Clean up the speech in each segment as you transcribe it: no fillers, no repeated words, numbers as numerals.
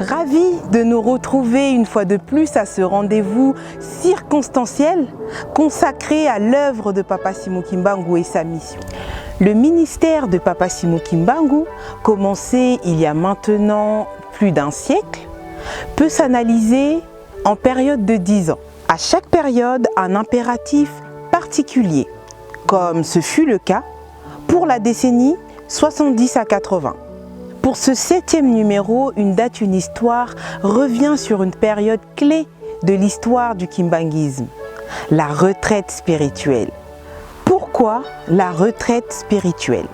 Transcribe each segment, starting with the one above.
Ravi de nous retrouver une fois de plus à ce rendez-vous circonstanciel consacré à l'œuvre de Papa Simon Kimbangu et sa mission. Le ministère de Papa Simon Kimbangu, commencé il y a maintenant plus d'un siècle, peut s'analyser en période de 10 ans. À chaque période, un impératif particulier, comme ce fut le cas pour la décennie 70 à 80. Pour ce septième numéro, Une date, une histoire revient sur une période clé de l'histoire du kimbanguisme, la retraite spirituelle. Pourquoi la retraite spirituelle?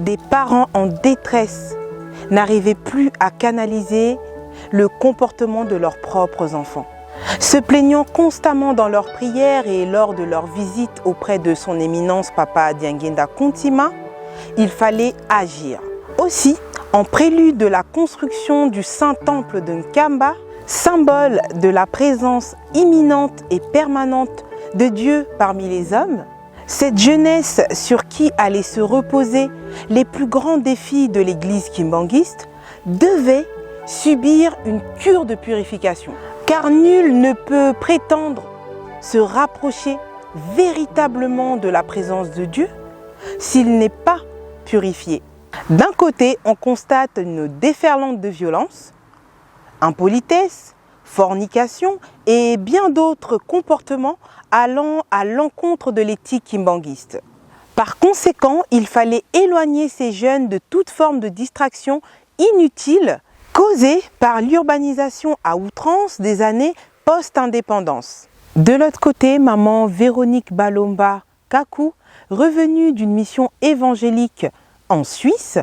Des parents en détresse n'arrivaient plus à canaliser le comportement de leurs propres enfants. Se plaignant constamment dans leurs prières et lors de leur visite auprès de son éminence Papa Diangienda Kuntima, il fallait agir. Aussi, en prélude de la construction du Saint-Temple de Nkamba, symbole de la présence imminente et permanente de Dieu parmi les hommes, cette jeunesse sur qui allaient se reposer les plus grands défis de l'église kimbanguiste devait subir une cure de purification. Car nul ne peut prétendre se rapprocher véritablement de la présence de Dieu s'il n'est pas purifié. D'un côté, on constate une déferlante de violence, impolitesse, fornication et bien d'autres comportements allant à l'encontre de l'éthique kimbanguiste. Par conséquent, il fallait éloigner ces jeunes de toute forme de distraction inutile causée par l'urbanisation à outrance des années post-indépendance. De l'autre côté, maman Véronique Balomba Kaku, revenue d'une mission évangélique en Suisse,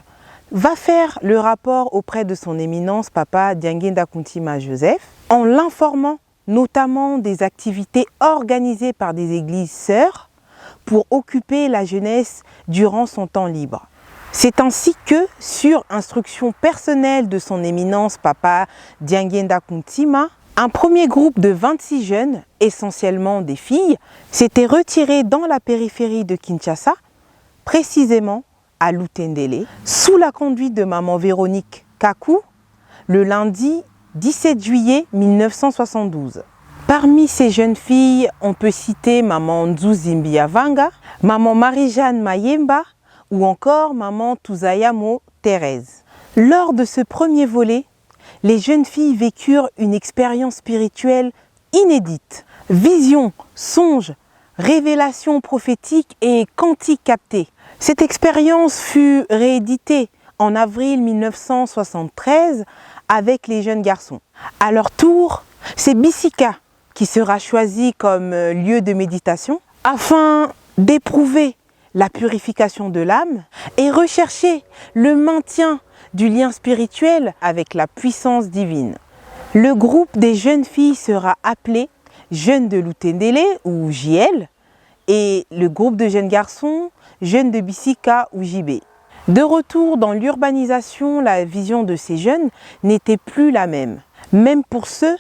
va faire le rapport auprès de son éminence Papa Diangienda Kuntima Joseph en l'informant notamment des activités organisées par des églises sœurs pour occuper la jeunesse durant son temps libre. C'est ainsi que, sur instruction personnelle de son éminence Papa Diangienda Kuntima, un premier groupe de 26 jeunes, essentiellement des filles, s'était retiré dans la périphérie de Kinshasa, précisément à Lutendele, sous la conduite de maman Véronique Kaku, le lundi 17 juillet 1972. Parmi ces jeunes filles, on peut citer maman Nzuzi Mbiavanga, maman Marie-Jeanne Mayemba ou encore maman Tuzayamo Thérèse. Lors de ce premier volet, les jeunes filles vécurent une expérience spirituelle inédite. Vision, songe, révélation prophétique et cantique capté. Cette expérience fut rééditée en avril 1973 avec les jeunes garçons. À leur tour, c'est Bissika qui sera choisi comme lieu de méditation afin d'éprouver la purification de l'âme et rechercher le maintien du lien spirituel avec la puissance divine. Le groupe des jeunes filles sera appelé Jeunes de Lutendele ou JL et le groupe de jeunes garçons Jeunes de Bissika ou JB. De retour dans l'urbanisation, la vision de ces jeunes n'était plus la même. Même pour ceux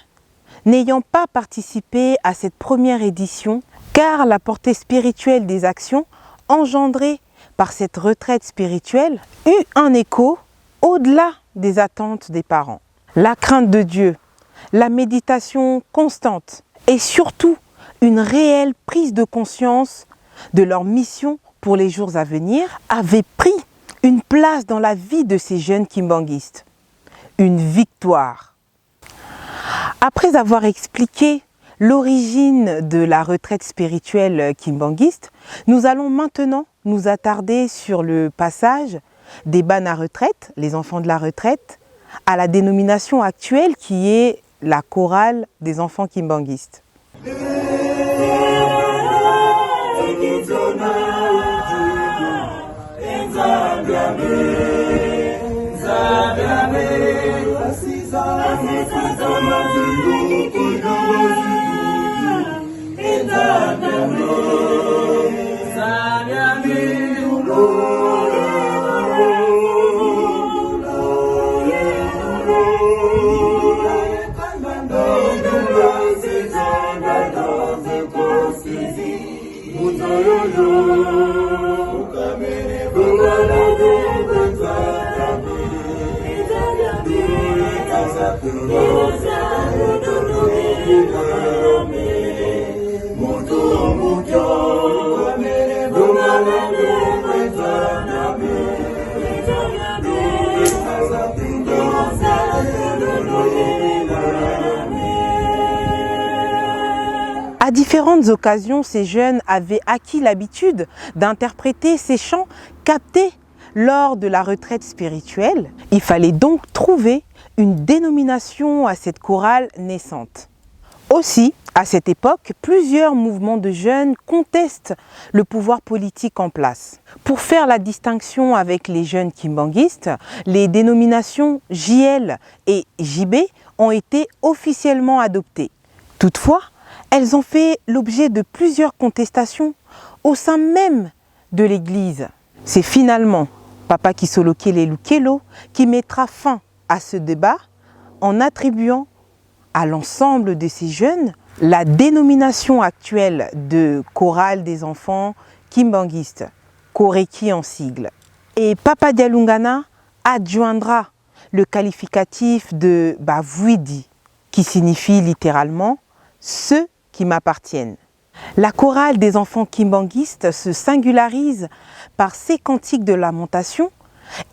n'ayant pas participé à cette première édition, car la portée spirituelle des actions engendrées par cette retraite spirituelle eut un écho au-delà des attentes des parents. La crainte de Dieu, la méditation constante et surtout une réelle prise de conscience de leur mission pour les jours à venir avaient pris une place dans la vie de ces jeunes kimbanguistes. Une victoire. Après avoir expliqué l'origine de la retraite spirituelle kimbanguiste, nous allons maintenant nous attarder sur le passage des Bana retraite, les enfants de la retraite, à la dénomination actuelle qui est la chorale des enfants kimbanguistes. À différentes occasions, ces jeunes avaient acquis l'habitude d'interpréter ces chants captés lors de la retraite spirituelle. Il fallait donc trouver une dénomination à cette chorale naissante. Aussi, à cette époque, plusieurs mouvements de jeunes contestent le pouvoir politique en place. Pour faire la distinction avec les jeunes kimbanguistes, les dénominations JL et JB ont été officiellement adoptées. Toutefois, elles ont fait l'objet de plusieurs contestations au sein même de l'Église. C'est finalement Papa Kisolokele Lukelo qui mettra fin à ce débat en attribuant à l'ensemble de ces jeunes la dénomination actuelle de chorale des enfants kimbanguistes, Koreki en sigle. Et Papa Dialungana adjoindra le qualificatif de Bavuidi, qui signifie littéralement ceux qui m'appartiennent. La chorale des enfants kimbanguistes se singularise par ses cantiques de lamentation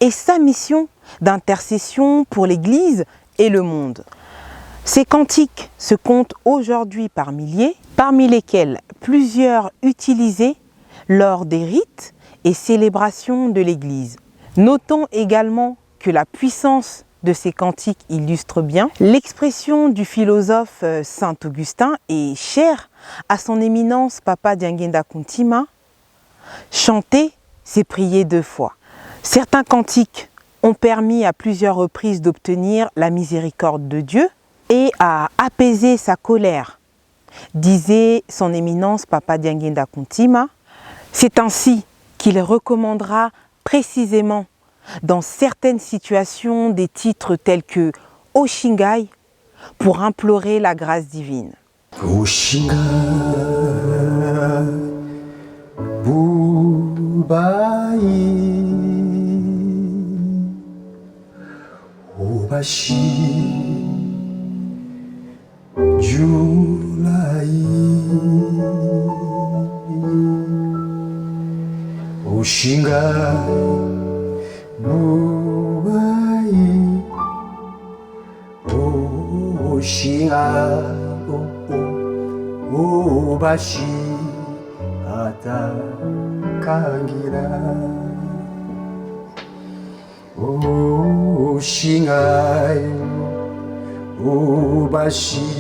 et sa mission d'intercession pour l'Église et le monde. Ces cantiques se comptent aujourd'hui par milliers, parmi lesquels plusieurs utilisés lors des rites et célébrations de l'Église. Notons également que la puissance de ces cantiques illustre bien l'expression du philosophe Saint Augustin et chère à son éminence Papa Diangienda Kuntima, chanter, c'est prier deux fois. Certains cantiques ont permis à plusieurs reprises d'obtenir la miséricorde de Dieu et à apaiser sa colère, disait son éminence Papa Diangienda Kuntima. C'est ainsi qu'il recommandera précisément dans certaines situations des titres tels que Oshingai pour implorer la grâce divine. Oshingai Bubai Obashi Julai Oshingai Bubai Oshingai Obashi Atakangira Oshingai Obashi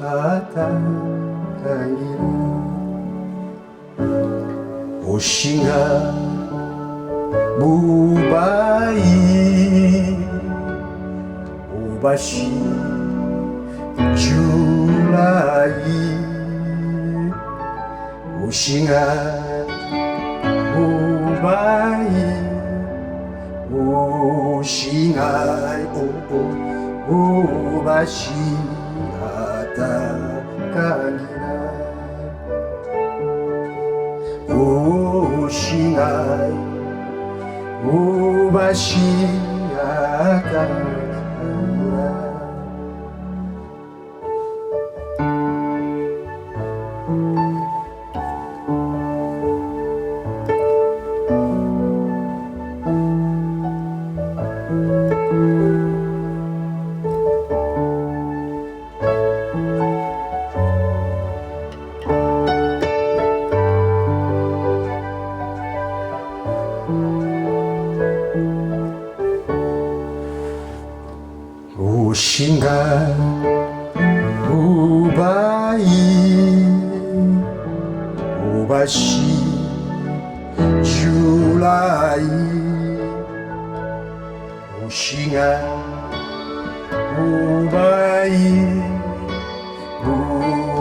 Atakangira Oshinga Bubai Obashi Julai Oshinga Bubai Oshinga Obashi Atakangira Oshingai Obashi Atakangira Oshinga Ubai Obashi Julai Oshinga Ubai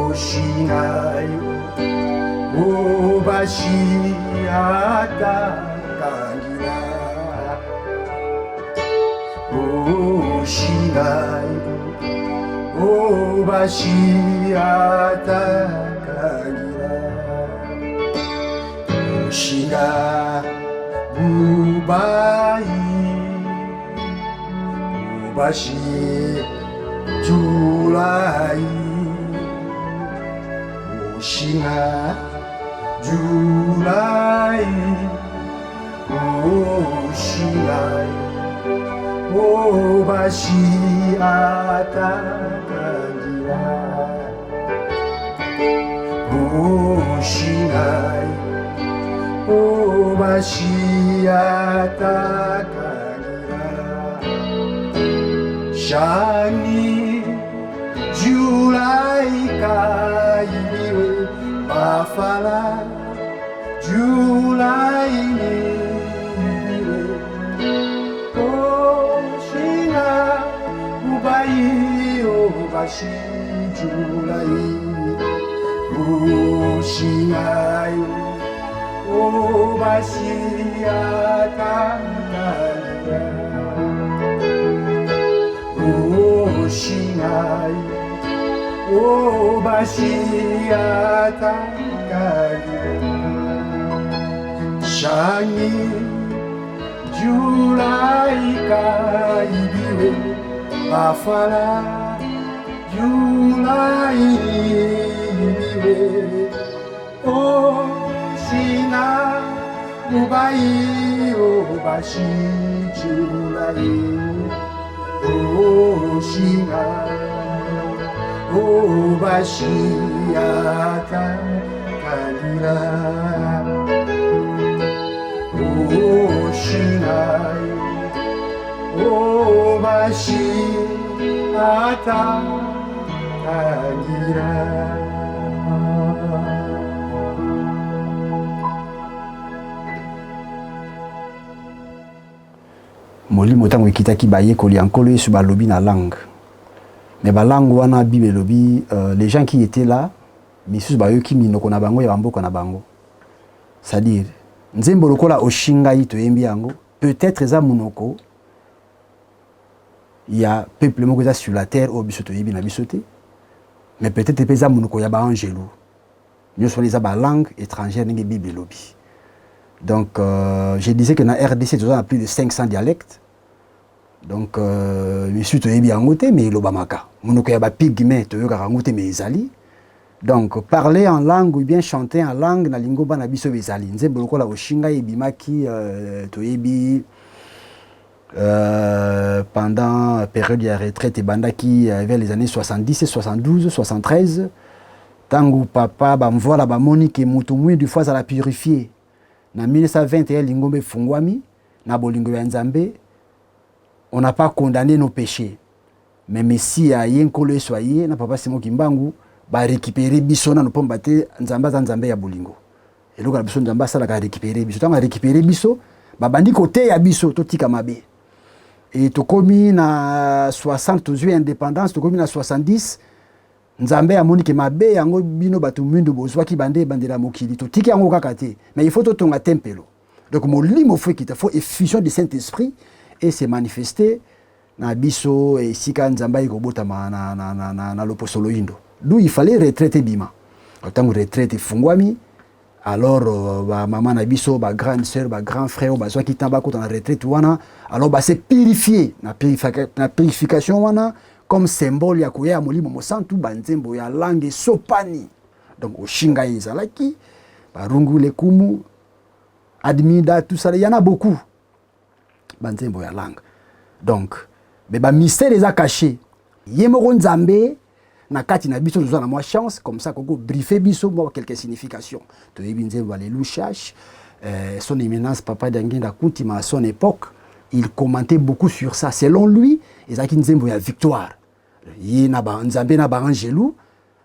Oshinga Obashi Atakangira Oshingai Obashi Atakangira Oshinga Bubai Bashi Julai Oshinga Julai Oshinga Obashi Atakandila Oshingai Obashi Atakandila Shani Julai Kailiwe Bafala Julai Niwe Oshinga Ubai Obashi Julai Oshingai Obashi Atakandila Oshingai Obashi Atakandila Shani Julai Kaibiwe Bafala Julai Ibiwe Oshina Ubai Obashi Julai Oshina Obashi Atakandila Oshingai Obashi Atakandila. Molimo ntango ekitaki, bayekoli ya Nkolo Yesu balobi na langue, mais balangue wana, Bible elobi, les gens qui étaient là, misusu bayoki minoko na bango ya bamboka na bango. C'est-à-dire, nzembo lokola Oshingai, toyembi yango, peut-être eza monoko ya peuple moko eza sur la terre oyo biso toyebi na biso te, mais peut-être mpe eza monoko ya baangelu. Nyonso wana eza balangue étrangère ndenge Bible elobi. Donc je disais que na RDC toza na plus de 500 dialectes. Donc misusu toyebi yango te, mais elobamaka. Monoko ya bapygmées, toyokaka yango te, mais ezali. Donc parler en langue ou bien chanter en langue na lingomba na biso ezali. Nzembo lokola Oshinga ebimaki, toyebi, pendant période ya retraite ebandaki vers les années 70, 72, 73, ntango papa bamvoila bamoni ke moto mwindu faut azala purifié. Na 1921 lingomba efungwami na bolingo ya Nzambe. On n'a pas condamné nos péchés, mais Messi aye, Nkolo Yesu aye na papa Simon Kimbangu, barécupérer biso nano, mpomba te Nzambe aza Nzambe ya bolingo. Eloko na biso Nzambe asalaka, arécupérer biso. Ntango arécupérer biso, babandi koteya biso totika mabe. E tokomi na 60, tozwi indépendance, tokomi na 70, Nzambe amoni ke mabe yango bino bato mwindu bozwaki bande ebandela mokili, totiki yango kaka te, mais il faut totonga tempelo. Donc molimo faut ekita, faut effusion du Saint Esprit et se manifester na biso esika Nzambe ayi kobotama na loposo loyindo, d'où il fallait retraite ebima. Ntango retraite efungwami, alors bamama na biso, bagrande sœur, bagrand frère oyo bazwaki ntan bakota na retraite wana, alors base purifier na purification wana comme symbole ya koya ya Molimo Mosantu. Banzembo ya langue esopani. Donc Oshingai ezalaki, Barungu Lekumu, Admida, tout ça, il y en a beaucoup, banzembo ya langue. Donc mais bamystère eza caché, ye moko Nzambe na kati na biso toza na mwa chance comme ça koko briefer biso mwa quelques significations. Toyebi nzembo Aleluchash. Son éminence papa Diangienda Kuntima, à son époque, il commentait beaucoup sur ça. Selon lui, ezalaki nzembo ya victoire. Ye na ba Nzambe na baangelu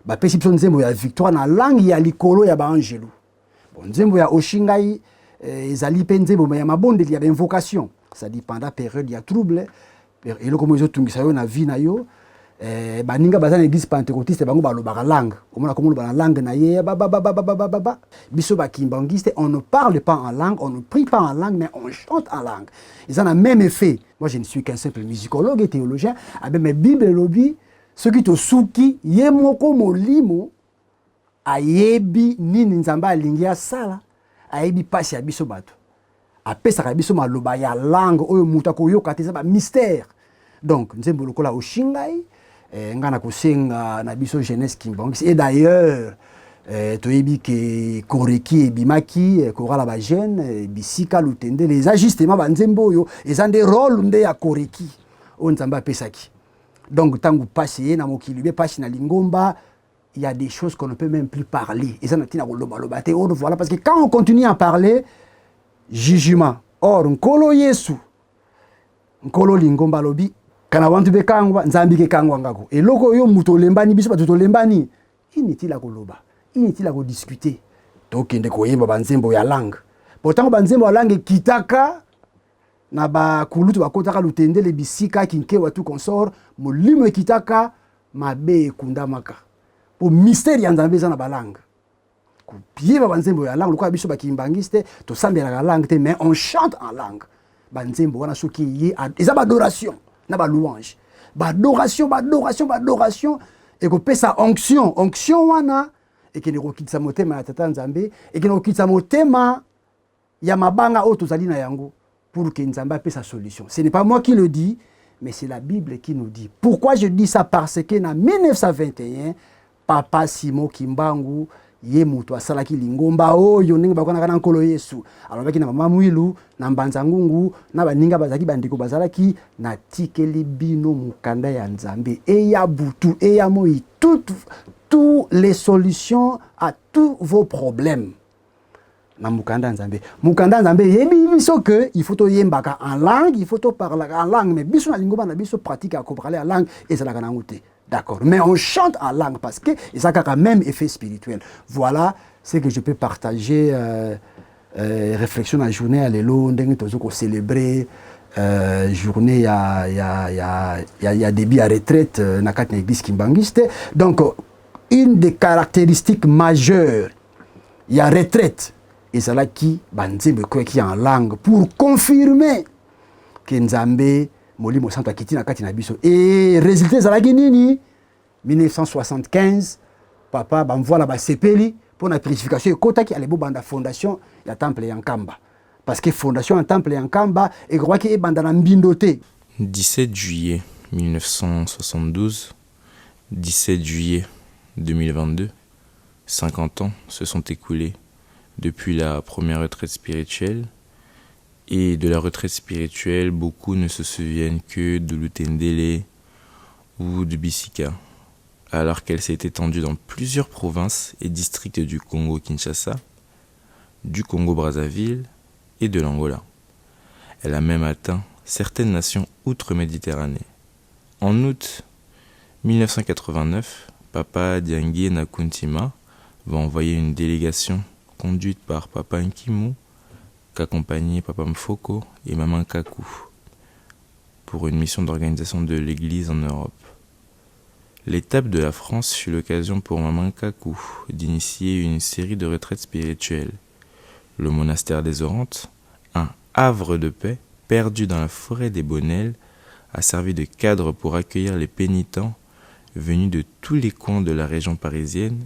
bapesi biso nzembo ya victoire na langue ya likolo ya baangelu. Bon, nzembo ya Oshingai ezali mpe nzembo ya mabondeli, ya bainvocation, c'est-à-dire pendant période ya trouble, eloko moko ezotungisa yo na vie na yo, baninga baza na église pentecôtiste, bango balobaka langue, omona komoloba na langue na ye babababababa. Biso bakimbangiste, on ne parle pas en langue, on ne prie pas en langue, mais on chante en langue. Eza na même effet. Moi, je ne suis qu'un simple musicologue et théologien abe, mais Bible elobi soki tosuki, ye moko molimo ayebi nini Nzambe alingi asala, ayebi mpasi ya biso bato, apesaka biso maloba ya langue oyo moto akoyoka te. Eza bamystère. Donc nzembo lokola Oshingai, eh, nga na kosenga na biso jeunesse kimbanguiste. Et d'ailleurs, eh, toyebi ke koreki ebimaki, eh, chorale ya bajeune, eh, bisika Lutendele eza justement banzembo oyo eza nde rôle nde ya koreki oyo Nzambe apesaki. Donc ntango pasi ye na mokili be pasi na lingomba, il y a des choses qu'on ne peut même plus parler. Eza na ntina kolobaloba te. Oyo voilà, parce que quand on continue à parler, jugement. Or Nkolo Yesu, Nkolo lingomba alobi kana bantu bekangwa, Nzambe kekangwa ngako eloko oyo moto olembani, biso bato tolembani, inutile ya koloba, inutile ya kodiscuter. Tokende koyemba banzembo ya langue. Pourtant banzembo ya langue ekitaka na bakulutu, bakotaka Lutendele, bisika Kinkewa, tout consort, molimo ekitaka, mabe ekundamaka, po mystère ya Nzambe eza na balangue. Koyeba banzembo ya langue, lokola biso bakimbangiste tosambelaka langue te, mais on chante en langue. Banzembo wana soki ye eza baadoration na balouange, baadoration, baadoration, baadoration ekopesa onction. Onction wana ekende kokitisa motema ya Tata Nzambe, ekende kokitisa motema ya mabanga oyo tozali na yango, pour que Nzambe apesa solution. Ce n'est pas moi qui le dis, mais c'est la Bible qui nous dit. Pourquoi je dis ça? Parce que na 1921, Papa Simon Kimbangu ye moto asalaki lingomba oyo ndenge bakonaka na Nkolo Yesu. Alobaki na Mama Mwilu na Mbanza Ngungu na baninga bazalaki, bandeko bazalaki: "Natikeli bino mokanda ya Nzambe, eya butu eya moi, toutes tous les solutions à tous vos problèmes na mokanda ya Nzambe." Mokanda ya Nzambe eyebi biso ke il faut toyembaka en langue, il faut toparlaka en langue. Mais biso na lingomba na biso, pratique ya koparler en langue ezalaka nango te, d'accord? Mais on chante en langue parce que eza kaka même effet spirituel. Voilà ce que je peux partager, réflexion na journée ya lelo, ndenge tozo kocélébrer journée ya début ya retraite na kati na église kimbanguiste. Donc une des caractéristiques majeures ya retraite ezalaki banzembo ekweyaki en langue pour confirmer ke Nzambe Molimo Santo akiti na kati na biso. E résultat ezalaki nini? 1975, papa bamvoila basepeli mpo na purification ekotaki. Ale bobanda fondation ya temple ya Nkamba, parce que fondation ya temple ya Nkamba ekokaki ebanda na mbindo te. 17 juillet 1972, 17 juillet 2022, 50 ans se sont écoulés depuis la première retraite spirituelle. Et de la retraite spirituelle, beaucoup ne se souviennent que de Lutendele ou de Bissika, alors qu'elle s'est étendue dans plusieurs provinces et districts du Congo-Kinshasa, du Congo-Brazzaville et de l'Angola. Elle a même atteint certaines nations outre-Méditerranée. En août 1989, Papa Diangienda Kuntima va envoyer une délégation conduite par Papa Nkimu, qu'accompagnaient Papa Mfoko et Maman Kaku, pour une mission d'organisation de l'Église en Europe. L'étape de la France fut l'occasion pour Maman Kaku d'initier une série de retraites spirituelles. Le monastère des Orantes, un havre de paix perdu dans la forêt des Bonnelles, a servi de cadre pour accueillir les pénitents venus de tous les coins de la région parisienne.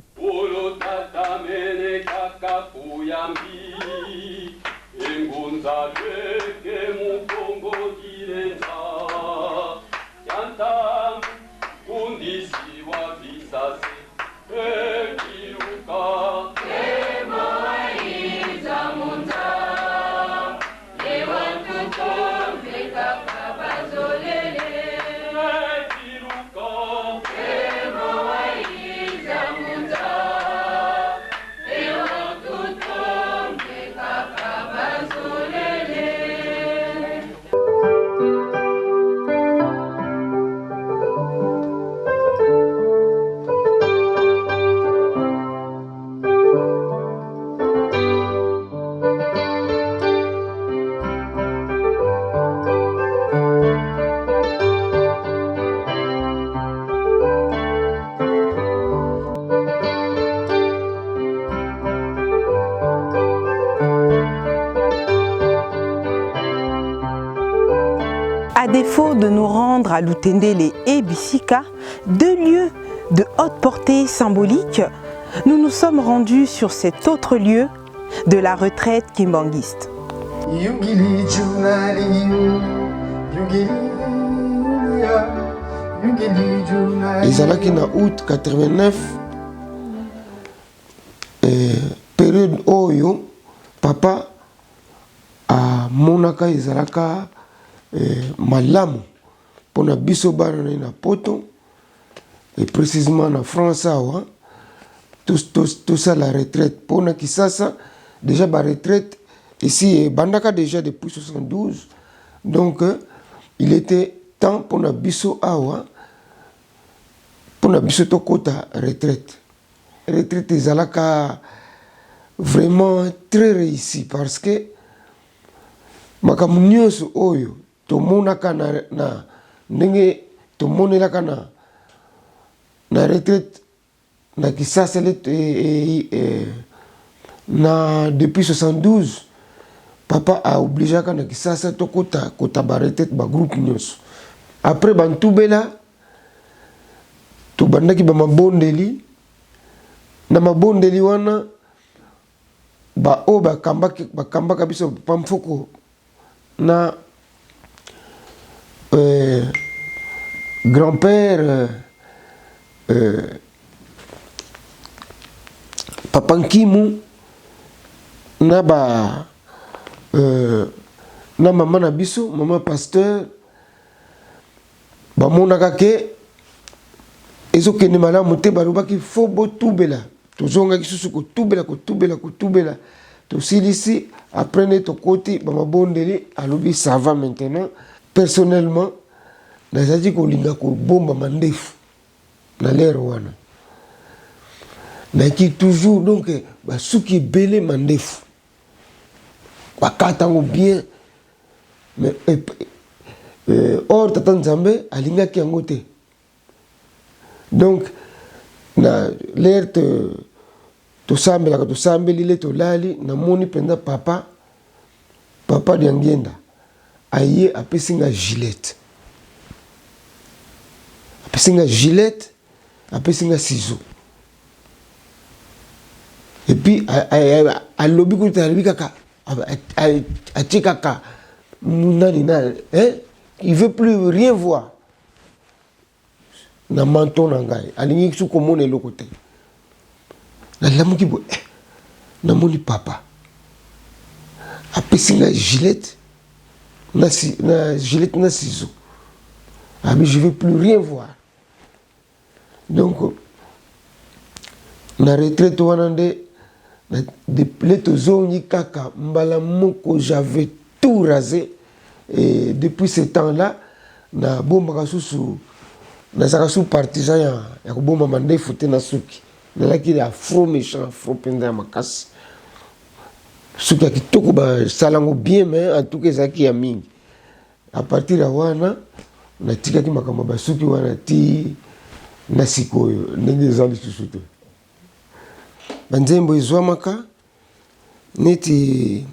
À défaut de nous rendre à Lutendele et Bissika, deux lieux de haute portée symbolique, nous nous sommes rendus sur cet autre lieu de la retraite kimbanguiste. Yungili junali, yungili. Ezalaki na août 89, eh, periode oyo papa amonaka ezalaka eh, malamu mpona biso bana na ye na poto et précisément na France awa tosala retraite mpo na Kisasa. Déjà ba retraite ici ebandaka déjà depuis 72, donc il était temps mpona biso awa, mpona biso tokota retraite. Retraite ezalaka vraiment très réussi parce que makambo nyonso oyo tomonaka na ndenge tomonelaka na retraite na Kisasa na depuis 72, papa aobligeaka na Kisasa tokota kota baretraite, bagroupe nyonso. Après bantubela, tobandaki bamabondeli. Na mabondeli wana, baoyo bakambaka biso, Pamfoko na grand-père papa Nkimu na ba na mama na biso, mama pasteur, bamonaka ke ezokende malamu te. Balobaki fo botubela. Tozongaki susu kotubela, kotubela, kotubela, tosilisi. Après nde tokoti bamabondeli. Alobi ça va maintenant. Personnellement, nazalaki kolinga kobomba mandefu na l'heure wana. Nayaki toujours donc basuki ebele, mandefu bakata yango bien, mais or tata Nzambe alingaki yango te. Donc na l'heure tosambelaka, tosambeli le tolali, namoni mpenza papa Diangienda aye, apesi nga gilette, apesi nga gilette, apesi nga ciseau et puis alobi kuta, alobi kaka, atie kaka nani na hein? Il veut plus rien voir na menton na ngai, alingi su komona eloko te. Nalamuki boye, eh, namoni papa apesi ngai gilette na gilette na ciseau, abi je veux plus rien voir. Donc na retraite wana nde le tozongi kaka mbala moko, j'avais tout rasé et depuis ce temps là nabombaka susu, nazalaka su partisan ya kobomba mandefu te na suki. Nazalaki afro méchant, afro mpenza ya makasi, suki ya kitoko, basala yango bien, mais en tout cas ezalaki ya mingi. À partir ya wana natikaki makambo ya basuki wana ti na sikoyo ndenge eza lisusu te. Banzembo ezwamaka neti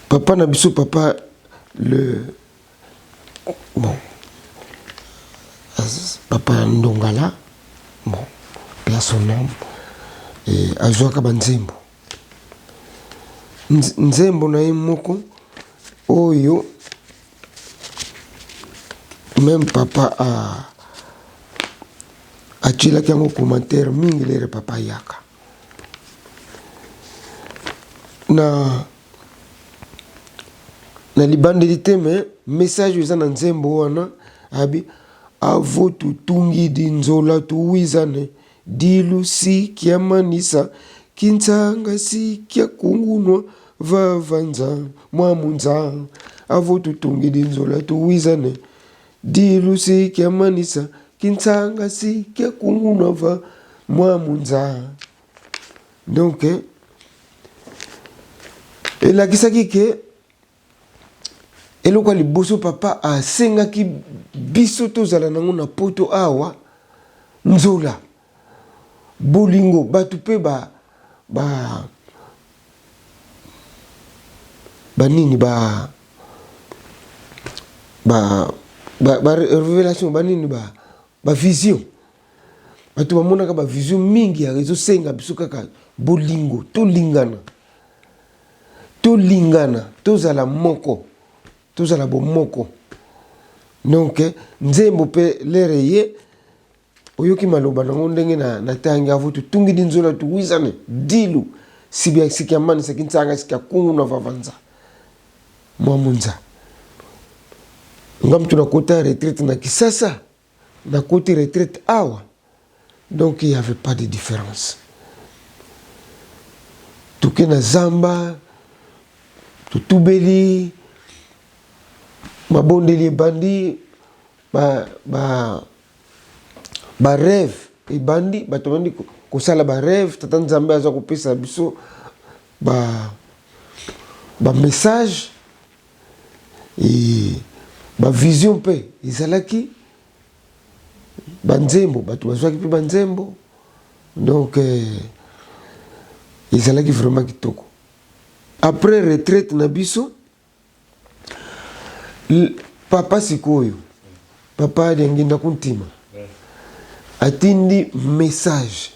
papa na biso, papa le bon papa Ndongala, bon, paix à son âme, azwaka banzembo. Nzembo na ye moko oyo même papa atielaki yango commentaire mingi l'heure papa ayaka na libandeli te, mais message eza na nzembo wana, abi avo tutungidi nzola tuwizane dilu sikiamanisa kintsanga sikia kungunwa vavanza mwamunza avo tutungidi nzola tuwizane dilu sikiamanisa kintsanga sikia kungunwa va mwamunza. Donc elakisaki ke eloko ya liboso papa asengaki biso tozala nango na poto awa, nzola, bolingo, bato mpe ba ba banini ba révélation, banini ba vision, bato bamonaka bavision mingi ya ezosenga biso kaka bolingo, tolingana, tolingana, tozala moko, tozala bomoko. Donc nzembo mpe lere ye oyoki maloba nango ndenge natangi avo tutungidi nzola tuwizane dilu sibia sikiamani sakintsanga sikiakungu na vavanza mwa munza. Nga mutu nakota retraite na Kisasa, nakoti retraite awa, donc il y avait pas de différence. Toke na zamba, totubeli, mabondeli ebandi, ba, ba, ba rêve ebandi, bato bandi kosala ba rêve, tata Nzambe aza kopesa biso ba, ba message et ba vision mpe ezalaki banzembo, bato bazwaki mpe banzembo, donc ezalaki vraiment kitoko. Après retraite na biso, papa sikoyo, papa Diangienda Kuntima atindi message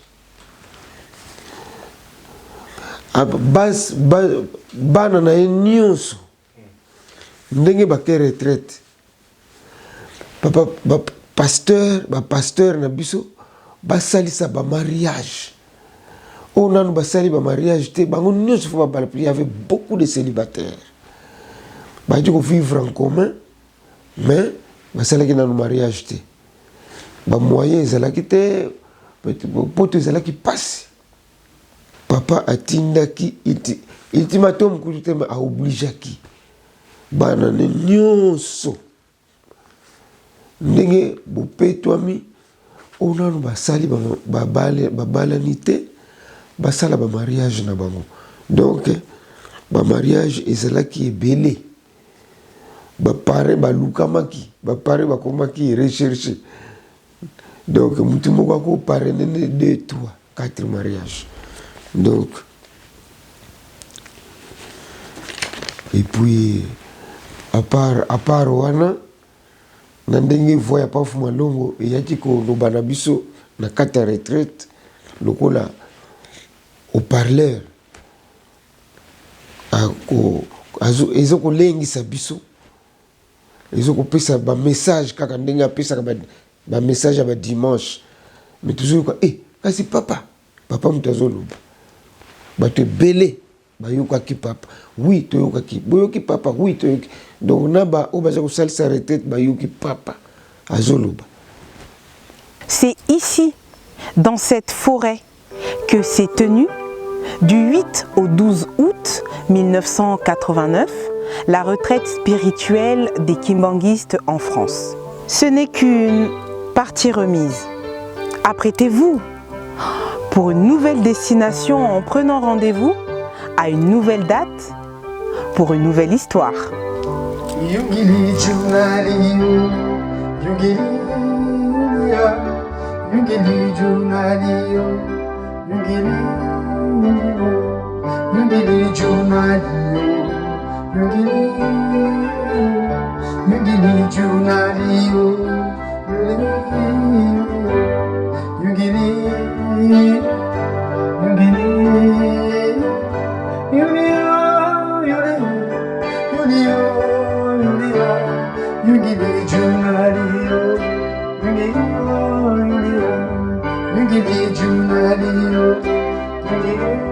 bana na ye nyonso ndenge bake retraite, papa, ba pasteur, ba pasteur na biso basalisa ba mariage oyo nanu basali ba mariage te, bango nyonso fo babala. Il y avait beaucoup de célibataires bayaki kovivre en commun, mais basalaki nanu mariage te, ba moyen ezalaki te, poto ezalaki pasi. Papa atindaki ultimatum kutu te, mais aobligeaki bana ne nyonso ndenge bopetwami oyo nanu basali babalani te, basala ba mariage na bango. Donc ba mariage ezalaki ebele, ba parrain balukamaki, ba parrain bakomaki recherche. Donc mutu moko ako parrainer ne 2, 3, 4 mariages. Donc et puis à part wana, na ndenge voix ya Pafu Malongo eyaki koloba na biso na kati ya retraite lokola haut-parleur, ezo kolengisa biso, ezo kopesa ba message kaka ndenge apesaka ba message ya ba dimanche, mais tozoyoka kasi papa, papa moto azoloba, bato ebele bayokaki papa, oui toyokaki, boyoki papa, oui toyoki. Donc na ba oyo baza kosalisa retraite bayoki papa azoloba. C'est ici, dans cette forêt, que s'est tenue, du 8 au 12 août 1989, la retraite spirituelle des Kimbanguistes en France. Ce n'est qu'une partie remise. Apprêtez-vous pour une nouvelle destination en prenant rendez-vous à une nouvelle date pour une nouvelle histoire. Yungili junaliyo, yungili ya, yungili junaliyo, yungili, yungili junaliyo, yungili, yungili junaliyo, yungili, yungili, yungili, yungili, yungili, junaliyo, yungili, yungili, junaliyo, yungili.